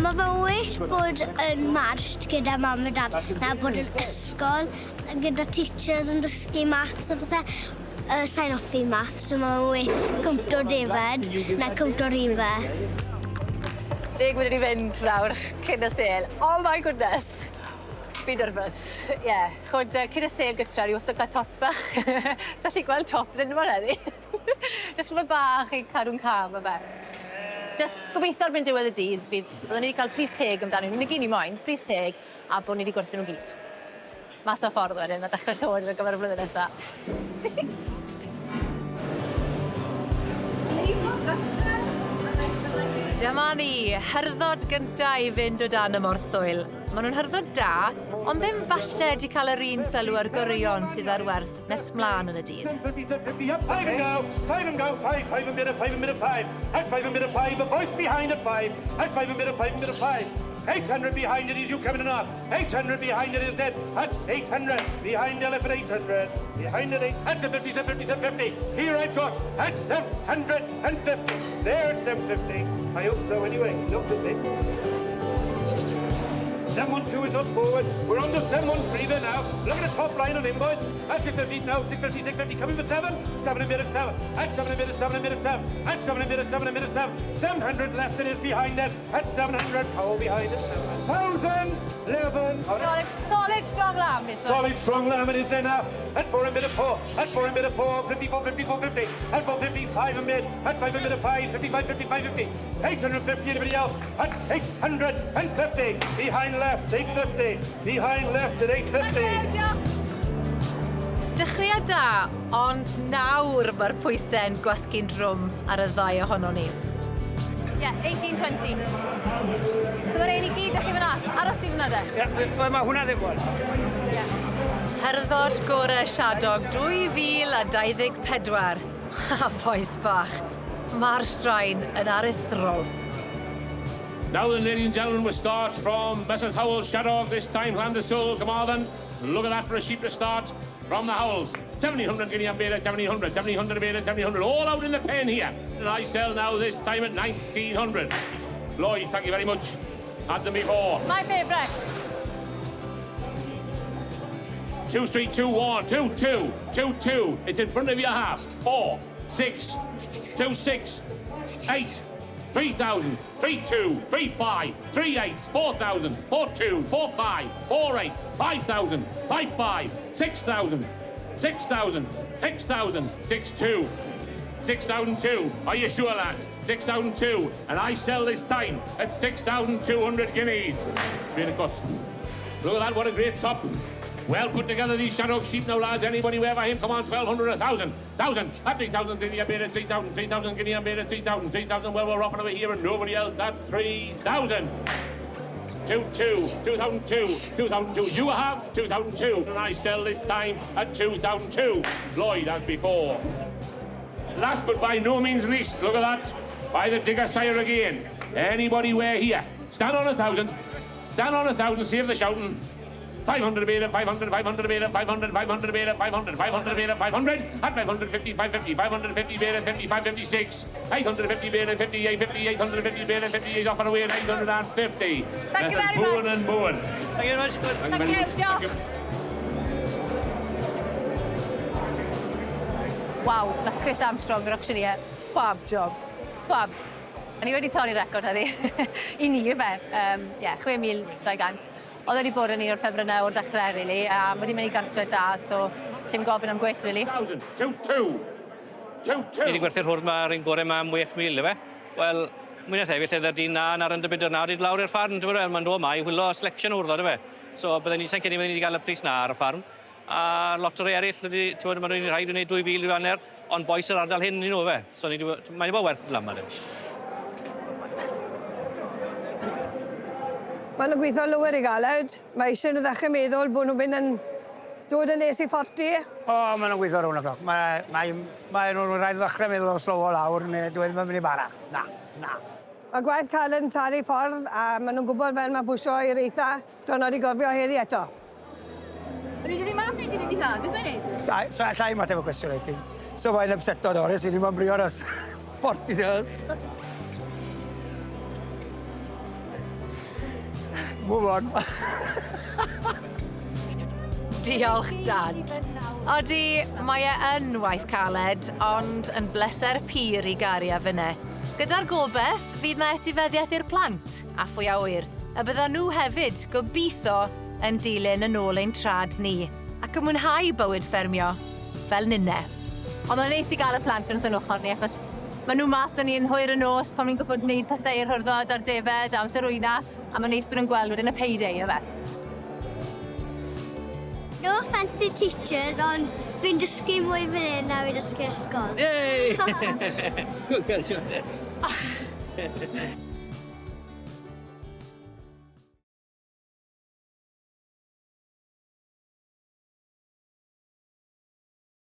Mae fe well bod yn mart gyda mam a dad na bod yn ysgol gyda teachers yn dysgu maths a pethe. Yy sai'n offi maths so ma' well cwmpo defed na cwmpo rife. Deg munud i fynd nawr cyn y sêl. Oh my goodness! Fi'n nervous. Ie. Ch'od yy cyn y sêl gytre o'n i wastad ga'l tot bach. Sa allu gweld tot yn unman heddi. Jyst rwbeth bach i cadw'n calm ma' fe. Jyst gobeithio erbyn diwedd y dydd fydd byddwn ni 'di ca'l pris teg amdanyn nw 'na gyd ni moyn, pris teg, a bo' ni 'di gwerthu nw gyd. Mas o'r ffordd wedyn a dechre 'to wedyn ar gyfer y flwyddyn nesa. Dyma ni, hyrddod gynta i fynd o dan y morthwyl. Ma' nw'n hyrddod da, ond ddim falle 'di ca'l yr un sylw a'r goreuon sydd ar werth nes mlan yn y dydd. 750, 750, up five and go, five and go, five, five and bit of five and bit of five, at five and bit of five, the voice behind at five, at five and bit of five and bit of five. 800 behind it is you coming and off. 800 behind it is dead. At 800 behind Elif at 800. Behind it, eight, at 750, 750, 750. Here I've got at 750. There at 750. I hope so anyway. Look at it. 712 is up forward. We're on to 713 there now. Look at the top line on him, boys. At 650 now, 650, 650, coming for 7. 7 and bit of 7. At 7 and bit of 7 and bit of 7. At 7 and bit of 7 and bit of 7. 700 left it is behind us. At 700, Powell behind us. 1,000, 11. Solid, solid strong lamb this one. Solid strong lamb it is there now. At 4 and bit of 4. At 4 and bit of 4. 54, 54, 50. At 4, 55 and mid. At 5 and bit of 5. 55, 55, 50. 850, anybody else? At 850. Behind left, 850. Behind left at 850. Dechreuad da, ond nawr mae'r pwysau'n gwasgu'n drwm ar y ddau ohonon ni. Ie, 1820. So mae'r ein i gyd 'da chi fyna. Aros di fyna de. Ie, wel mae hwnna ddim wel. Ie. Hyrddod Gore Siadog 2024. Ha, bois bach. Mae'r straen yn aruthrol. Now then, ladies and gentlemen, we start from Messrs Howells, Shadog, this time Llandysul, Carmarthen. Look at that for a sheep to start from the Howells. 1700 guinea and beta, 1700, 1700 beta, 1700, all out in the pen here. And I sell now this time at 1900. Lloyd, thank you very much. Had them before. My favourite. 2, 3, 2, 1, 2, 2, 2, 2. It's in front of your half. 4, 6, 2, 6, 8, 3,000, 3, 2, 3, 5, 3, 8, 4,000, 4, 2, 4, 5, 4, 8, 5,000, 5, 5, 6,000, 6,000, 6,000, 6, 2, 6,002. Are you sure, lads? 6,002. And I sell this time at 6,200 guineas. Straight across. Look at that, what a great top. Well put together, these shadow sheep now, lads. Anybody where for him? Come on, 1,200, 1,000, 1,000, 3,000 guinea a bit, 3,000, 3,000 guinea a bit, 3,000, 3,000. Well, we're off and over here and nobody else at 3,000. 2, 2, 2002, 2002. You have 2002. And I sell this time at 2002. Lloyd, as before. Last but by no means least, look at that. By the digger sire again. Anybody where here? Stand on 1,000. Stand on 1,000, save the shouting. 500 beta, 500, 500 beta, 500, 500 beta, 500, 500 beta, 500, at 550, 550, 550 beta, 50, 556, 850 beta, 50, 850, 850 beta, 50, off and away at 850. Thank you very Bowen much. and Bowen. Thank you very much. Good. Thank you, diolch. Waw, nath Chris Armstrong yr auctioneer, fab job. Fab. O'n i wedi torri record heddi. I ni, ife. Um, yeah, 6,200. Oedd wedi bod yn un o'r ffefrynnau o'r dechrau, really, a wedi mynd i gartre da, so lle gofyn am gwell, really. 1,000, 2, 2, 2, 2. Ni wedi gwerthu'r hwrdd 'ma, yr un gore 'ma am 6,000 ife? Wel, mwy na thebyg lle dde'r dyn 'na na'r underbidder 'na wedi dod lawr i'r ffarm, t'mod e, ma'n dod 'ma i whilo selection o hwrddod yfe? So bydden ni, sai'n credu bydden ni wedi ga'l y pris 'na ar y ffarm. A lot o rei eryll wedi, t'mod, ma' rei rhai wedi neud 2,000 ryw hanner, ond bois yr ardal hyn 'yn nhw yfe? So ni 'di bo- mae 'di bod werth lan 'ma de. Ma' nw'n gwitho lower i galed. Mae isie nw ddechre meddwl bo' nw'n mynd yn dod yn nes i fforti. O, ma' nw'n gwitho rown y cloc. Mae mae mae nw'n rhaid ddechre meddwl am slowo lawr ne' dyw e ddim yn myn' i bara. Na, na. Ma' gwaith caled yn talu ffordd a ma' nw'n gwbod fel ma' bwsio i'r eitha diwrnod i gofio heddi eto. O'n i 'di mam neu 'di neud i thad? Beth mae'n neud? Sai sai allai ymateb y cwestiwn i ti. So mae'n ypseto Doris, fi ddim yn briod ers 40 years. Move on. Diolch, Dad. Odi, mae e yn waith caled, ond yn bleser pur i garu a finne. Gyda'r gobeth, fydd 'na etifeddiaeth i'r plant, a phwy a ŵyr, y byddan nhw hefyd, gobeithio, yn dilyn yn ôl ein trad ni, ac yn mwynhau bywyd ffermio, fel ninne. Ond mae'n neis i gael y plant wrth yn ochr ni, achos maen nhw mas 'da ni yn hwyr y nos pan ni'n gorfod gwneud pethau i'r hyrddod a'r defaid a amser wyna, a mae'n neis bod yn gweld wedyn y payday, yfe. No offence i teachers, ond fi'n dysgu mwy fan hyn na fi'n dysgu ysgol. Yay! Good girl, Siôn.